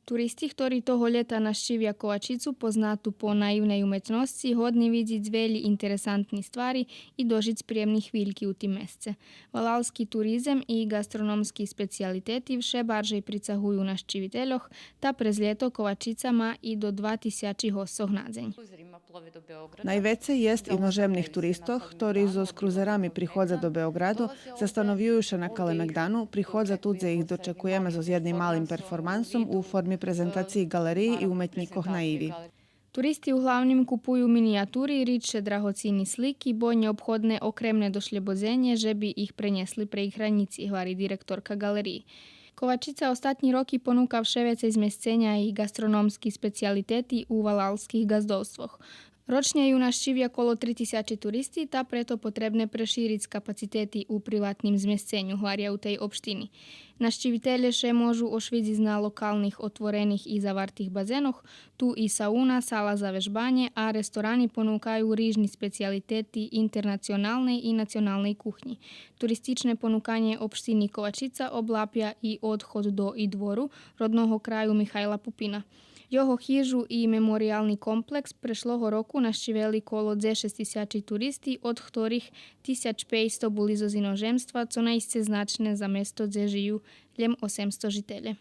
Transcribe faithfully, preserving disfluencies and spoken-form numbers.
Туристи хтори того лєта нащивя Ковачицу, познату по наивней уметносци, годни видзиц велї интересантни ствари и дожиц приємни хвильки у тим месце. Валалски туризем и ґастрономски специялитети вше баржей прицагую нащивительох, та през лєто Ковачица ма и до два тисячи госцох на дзень. Найвецей єст иножемних туристох, хтори зоз крузерами приходза до Беоґраду, застановюю ше на Калемеґдану, приходза ту дзе их дочекуєме зоз єдним малим перформансом у форми презентациї ґалериї и уметнїкох на Иви. Туристи углавним купую миниятури, ридше драгоцини слики, бо нєобходне окремне дошлєбодзенє же би их пренєсли прейґ гранїци, гвари директорка ґалериї. Ковачица остатнї роки понука вше вецей змесценя и ґастрономски специялитети у валалских ґаздовствох. Рочнє ю нащивя коло три тисячи туристи, та прето потребне прешириц капацитети у приватним змесценю, гваря у тей општини. Нащивителє ше можу ошвидзиц на локалних отворених и завартих базенох, ту и сауна, сала за вежбанє, а ресторани понукаю рижни специялитети интернационалней и националней кухнї. Туристичне понуканє општини Ковачица облапя и одход до Идвору, родного краю Михайла Пупина. Його хижу и мемориялни комплекс прешлого року нащивели коло дзешец тисячи туристи, од хторих тисяч пейсто були зоз иножемства, цо наисце значне за место дзе жию лєм осемсто жителє.